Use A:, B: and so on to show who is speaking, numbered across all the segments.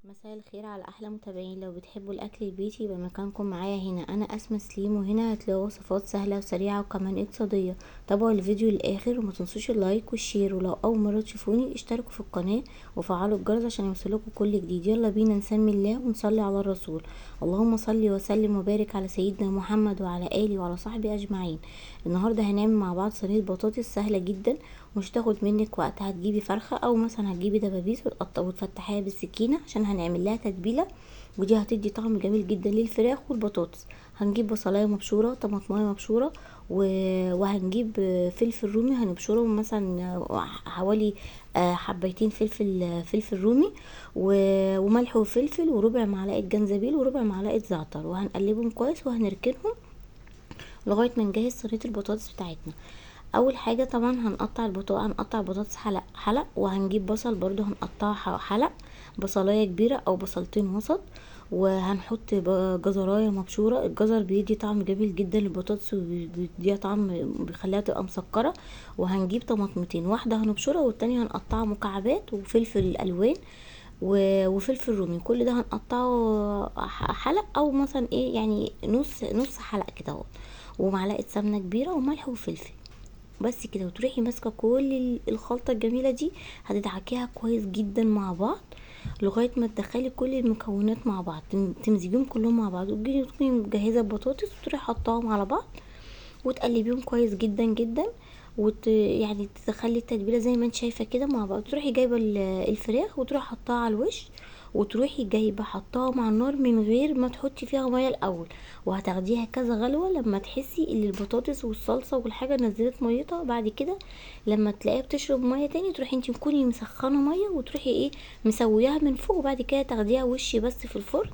A: مساء الخير على احلى متابعين. لو بتحبوا الاكل البيتي يبقى مكانكم معايا هنا. انا اسماء سليم، وهنا هتلاقوا وصفات سهلة وسريعة وكمان اقتصادية. تابعوا الفيديو للاخر وما تنسوش ال like وال share، ولو اول مرة تشوفوني اشتركوا في القناة وفعلوا الجرس عشان يوصلكم كل جديد. يلا بينا نسمي الله ونصلي على الرسول. اللهم صل وسلم وبارك على سيدنا محمد وعلى اله وعلى صحبه اجمعين. النهارده هنعمل مع بعض صينية بطاطس سهلة جدا ومش تاخد منك وقت. هتجيبي فرخة او مثلا هتجيبي دبابيس وتفتحيها بالسكينة عشان هنعمل لها تتبيله، ودي هتدي طعم جميل جدا للفراخ والبطاطس. هنجيب بصلايه مبشوره، طماطمايه مبشوره، وهنجيب فلفل رومي هنبشره مثلا حوالي حبيتين فلفل رومي، وملح وفلفل، وربع معلقه جنزبيل، وربع معلقه زعتر، وهنقلبهم كويس وهنركنهم لغاية ما نجهز صينية البطاطس بتاعتنا. اول حاجة طبعا هنقطع البطاطس، هنقطع بطاطس حلق حلق، وهنجيب بصل برضو هنقطعها حلق، بصلايه كبيرة او بصلتين وسط، وهنحط جزرايه مبشوره. الجزر بيدي طعم جميل جدا للبطاطس وبيديها طعم بيخليها تبقى مسكره. وهنجيب طماطمتين، واحدة هنبشرها والتانية هنقطعها مكعبات، وفلفل الوان وفلفل رومي. كل ده هنقطعه حلق او مثلا ايه يعني نص نص حلق كده اهو، ومعلقة سمنه كبيرة وملح وفلفل بس كده. وتروحي ماسكه كل الخلطة الجميلة دي هتدعكيها كويس جدا مع بعض لغاية ما تدخلي كل المكونات مع بعض، تمزجيهم كلهم مع بعض، وتجيبي تكوني مجهزة البطاطس وتروحي حطاهم على بعض وتقلبيهم كويس جدا جدا، يعني تخلي التتبيله زي ما انت شايفه كده مع بعض. تروحي جايبه الفراخ وتروحي حطاها على الوش، وتروحي جايبه حطاها مع النار من غير ما تحطي فيها مية الاول، وهتاخديها كذا غلوه لما تحسي ان البطاطس والصلصه والحاجة نزلت ميتها. بعد كده لما تلاقيها بتشرب مية تاني تروحي انت تكوني مسخنه مية وتروحي ايه مسوياها من فوق، وبعد كده تاخديها وش بس في الفرن.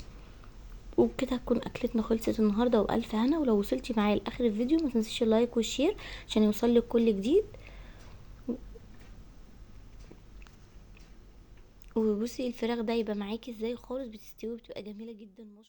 A: وبكده تكون اكلتنا خلصت النهارده، والف هنا. ولو وصلتي معايا لاخر الفيديو ما تنسيش ال like وال share عشان يوصلك كل جديد. وبصي الفراخ ده يبقى معاكي ازاي خالص، بتستوي بتبقى جميلة جدا ما شاء الله.